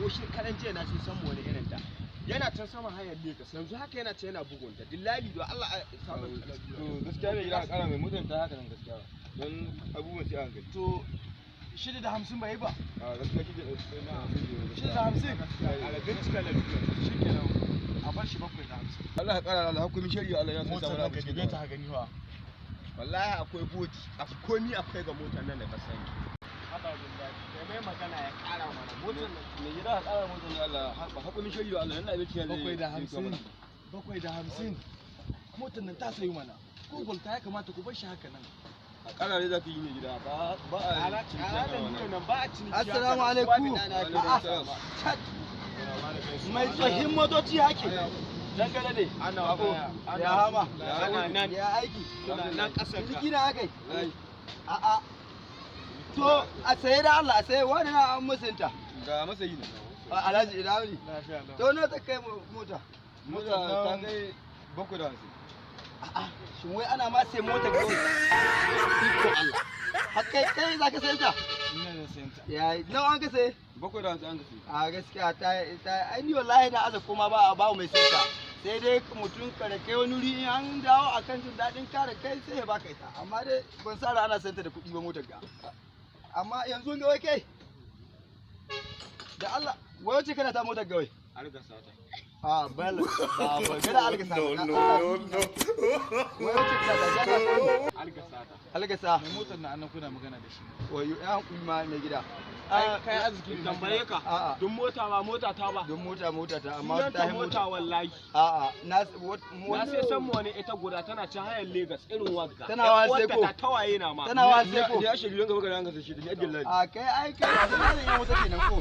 Ko shekaran jiya na sai san mu wani irin ta. Yana can sama hayar Lagos. Yanzu haka yana can yana bugunta. Dillali, don Allah a samu. To, gaskiya mai gida, ka kara mai motar ta haka nan gaskiya. Don abubuwan sai a hankali. To, 650 bai yi ba? A gaskiya shi da 650. A bincika lalura. Shikenan, a bar shi 750. Allah ya kara, Allah hukumi shari'a, Allah ya san Motar samu nan ka dibe ta gani fa. Wallahi akwai body. Komi akwai ga motar nan da ka sani. Haba billahi. Kai mai magana ya kara mana motar nan. Mai gida, ka kara motar ne, Allah ba hukumi shari'a, Allah yana abinci zai 750, 750. Motar nan ta sayi mana ko gwalta, ya kamata ku bar shi haka nan. A kara ne za ka yi, mai gida, ba ba a ciniki Ala haka lalura wannan. nan ba a ciniki. Assalamu haka nan. alaikum. Kowa bi ɗana Wa alaikum salam. Mai tsohin motoci hake. Dangane ne. Ana Bako. ana Ya hama. Ana nan. Ya aiki. Suna nan ƙasar ka. Ciniki na akai. Wallahi. A'a. To, a saye da Allah, a saye wani na an musunta. Ga masayi ne. A Alhaji, ina wuni? Lafiya lau. To, nawa ta kai mota? Mota ta kai 750. A'a, shin wai ana ma sai mota kawai? Iko Allah. Har kai kai za ka sayi ta? Ina da sayan ta. Ya, nawa an ka saye? 750 an ka sayi. A gaskiya ta ai ni wallahi na aza koma ba mai sai ta. Sai dai mutum kare kai wani wuri, in an dawo akan jin daɗin kare kai sai ya baka ita. Amma dai ban sa ran ana sayanta da kuɗi ba motar ga. Amma yanzu ga wai kai. Da Allah, wai wace kana ta motar ga wai? Algasa ta. A bal ba ba gada algasa. No, no, no. Wai wace kana ta ja? Algasa ta. Algasa. Mai motar na annan kuna magana da shi. Wayo, ya hankuri ma mai gida. Kai kai arziki. Tambaye ka. A'a. Duk mota ba mota ta ba. Don mota mota ta, amma Amma ta yi mota mota. wallahi. A'a, na Na sai san mu wani ita guda tana ci hayar Lagos irin wagga. Tana wa sai ko? Ta tawaye na ma. Tana wa sai ko? Ni a shekaru gaba ga an ka sayi shi da ni Abdullahi. A kai ai kai da nan ya mota kenan ko?